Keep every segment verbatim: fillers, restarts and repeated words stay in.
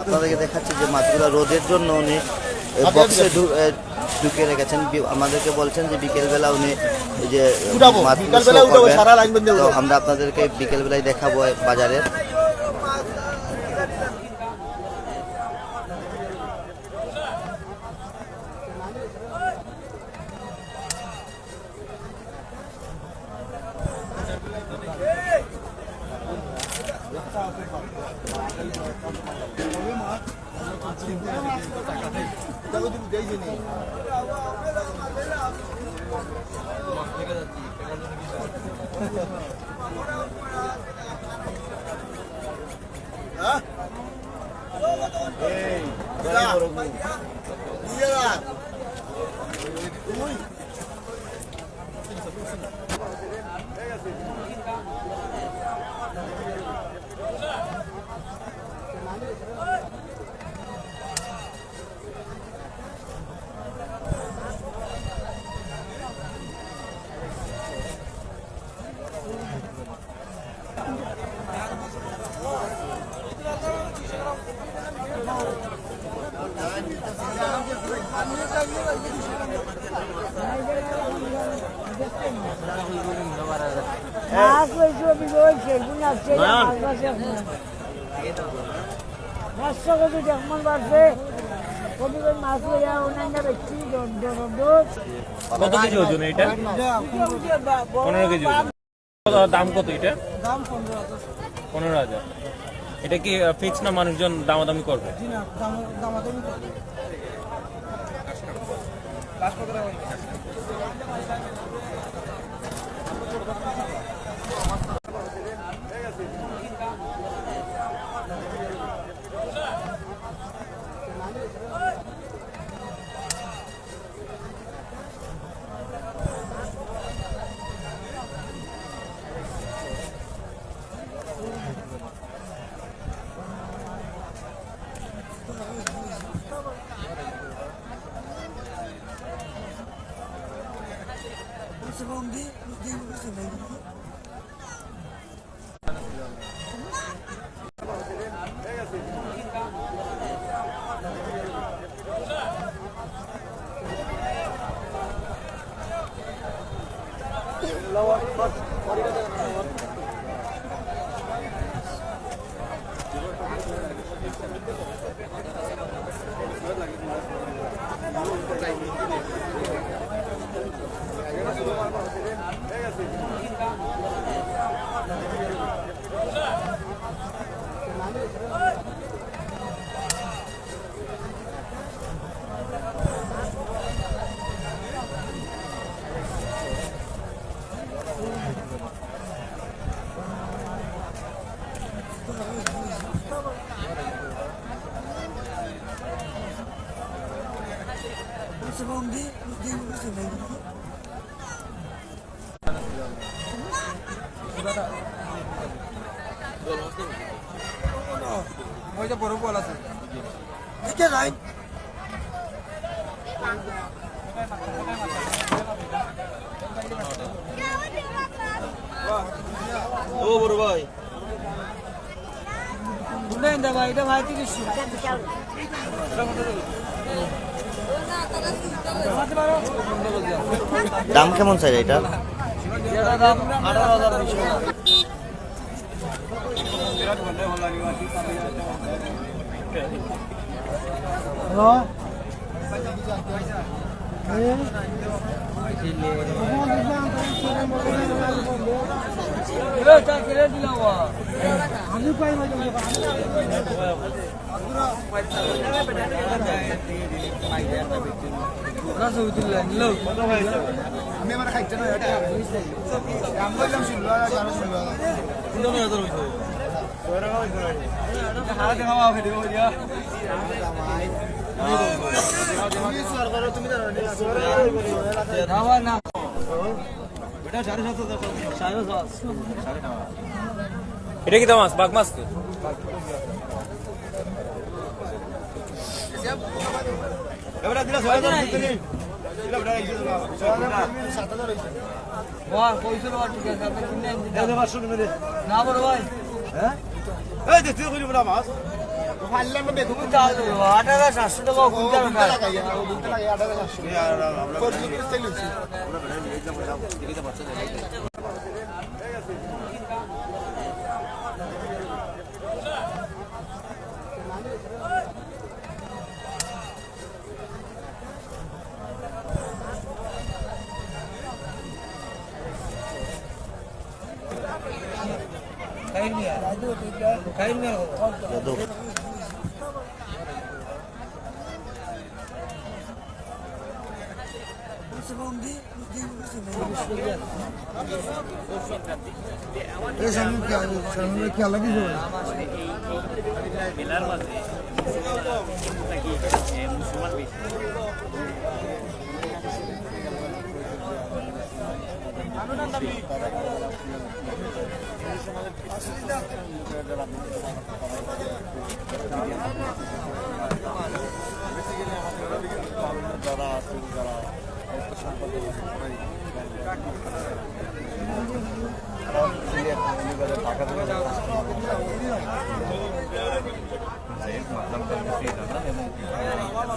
আপনাদেরকে দেখাচ্ছি যে মাছগুলো রোদের জন্য উনি, এ, বক্সে ঢু-, এ, ঢুকিয়ে রেখেছেন। বি-, আমাদেরকে বলছেন যে বিকেলবেলা উনি এই যে, এ, উঠাবো, মাছগুলো বিকালবেলা শো উঠাবো, করবেন। সারা লাইন বন্ধ তো উঠাবো। আমরা আপনাদেরকে বিকেলবেলায় দেখাবো বাজারে। মাছ লইছি, অভি লইছে, গুণ আছে, না। মাছ আছে এখন। পাঁচশো কেজি দেখমন বাড়ছে, অভি মাছ লইয়া অন্যান্য ব্যক্তি দর-, দর-, দর। কত কেজি ওজন এটা? পনেরো কেজি ওজন। কত, দাম কত এটা? দাম পনেরো হাজার। পনেরো হাজার। এটা কি, আহ, ফিক্স না, মানুষজন দামাদামি করবে? জি না, দাম-, দামাদামি করবে। ওই যে বড় বল আছে। ও বড় ভাই। দাম কেমন চাই এটা? হ্যালো। আমি আমার খাইতে না, এটা আমি বললাম ষোলো হাজার, আরো ষোলো হাজার। এটা কি মাছ? বাঘ মাছ তো? বাহ, কইছো না, ঠিক আছে, আপনি কিনে আনতে দাও। না বড় ভাই। হ্যাঁ? এই যে তুই কইলি বড় মাছ। আঠারো সাতশো টাকা কুইন্টাল লাগাইয়া, কুইন্টাল লাগাইয়া আঠারো সাতশো। ফোর জি স্টাইল হইছে।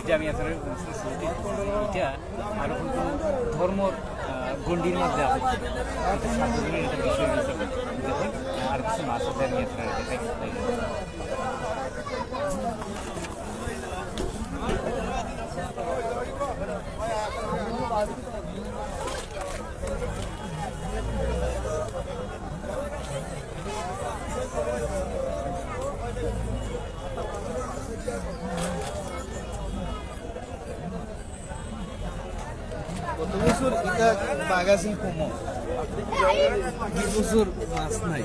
যে আমি আসলে শুরুতে এটা আরো কিন্তু ধর্মর, আহ, গণ্ডির মধ্যে আছে। কিন্তু সাত দিনের একটা বিষয় রয়েছে। দেখুন, আর কিছু মাছ আছে, আমি আপনাদের দেখাই। গত বছর এটা বাঘ আছিল কম, এই বছর মাছ নাই।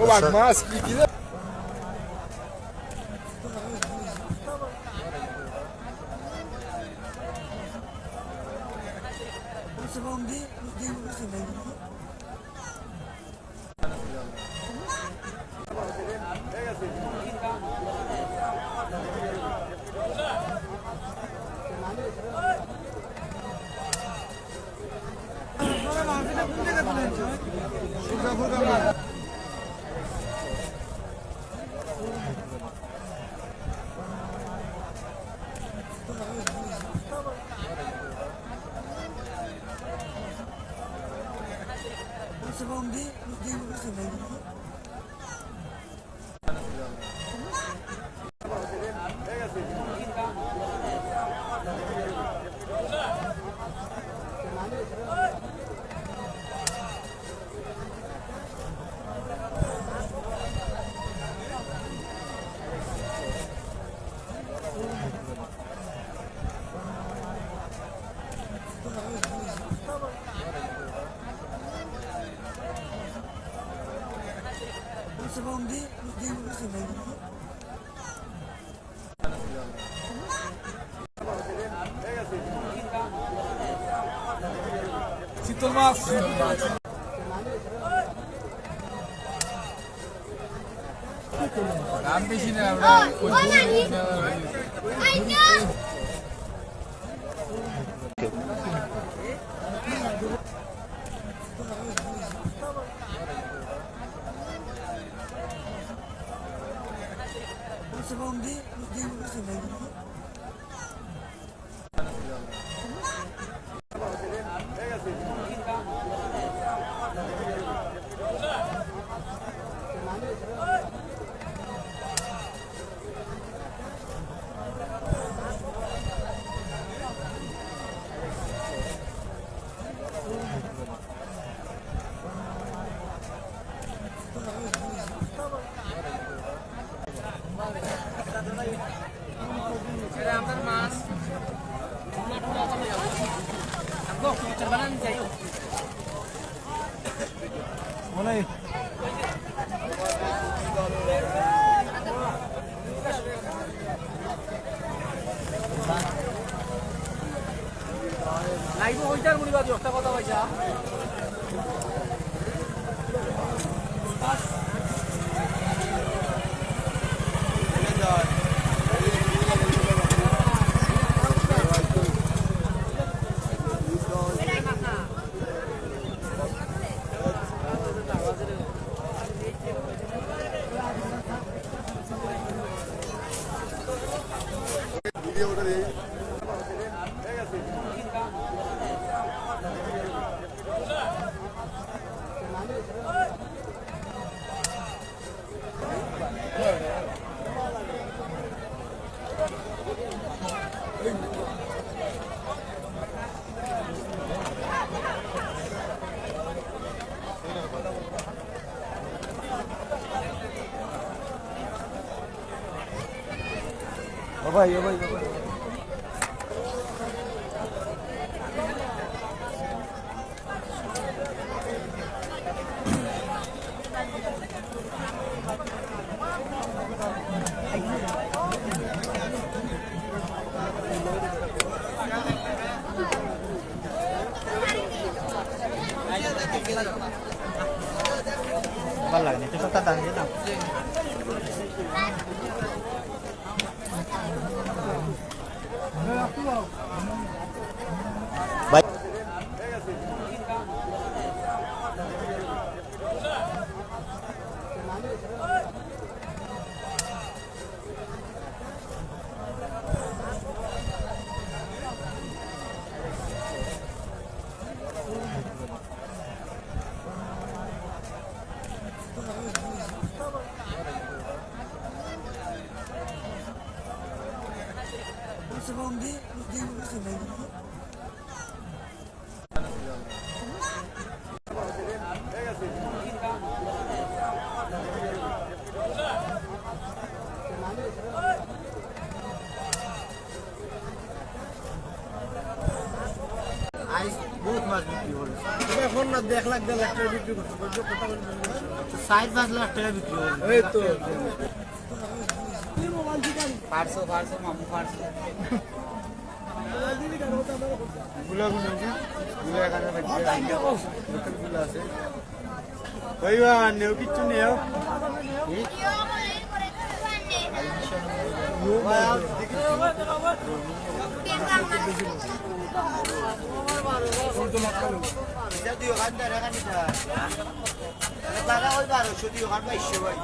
ও বাঘ মাছ, কি, কি রে? চিতল মাছ। দাম বেশি না, আমরা ওইটার মুড়ি বাদ একটা কথা কইছা। ও ভাই, ও ভাই, ও ভাই। ভালো লাগে না, একটু কথা দাঁড়িয়ে দাও। ভাই। আইজ বহুত মাছ বিক্রি করছে। এখন না, এক লাখ দেড় লাখ টেকা বিক্রি করছে। চাইর পাঁচ লাখ টেকা বিক্রি করছে। এই তো। পারছো, পারছো, মামু, পারছো। গুলা গুলা আছে। গুলা এখানে রাখতে হবে। গুলা আছে। ওই বা, নেও কিচ্ছু নেও। কি? এটা দুই হাজার, এখানে যা। দাদা, ওই বারোশো, দুই হাজার বাইশশো ভাই।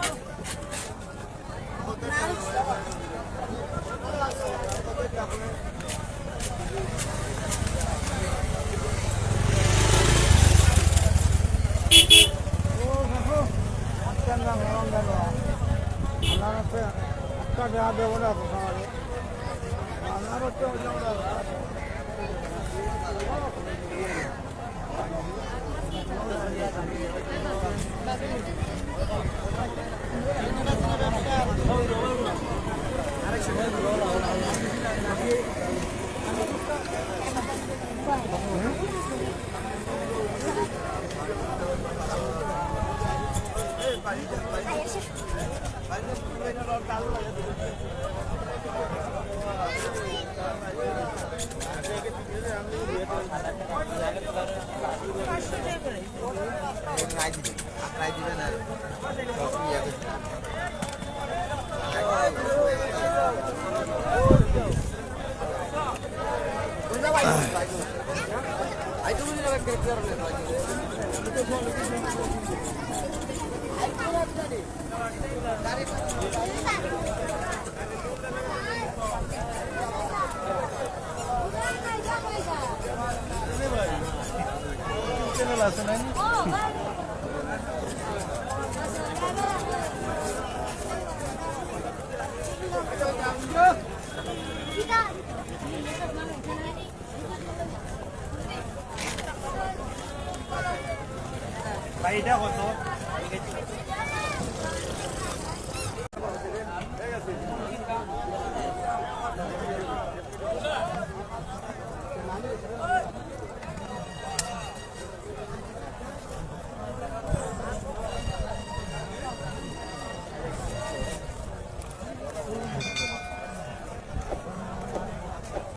ভাই, এটা কত?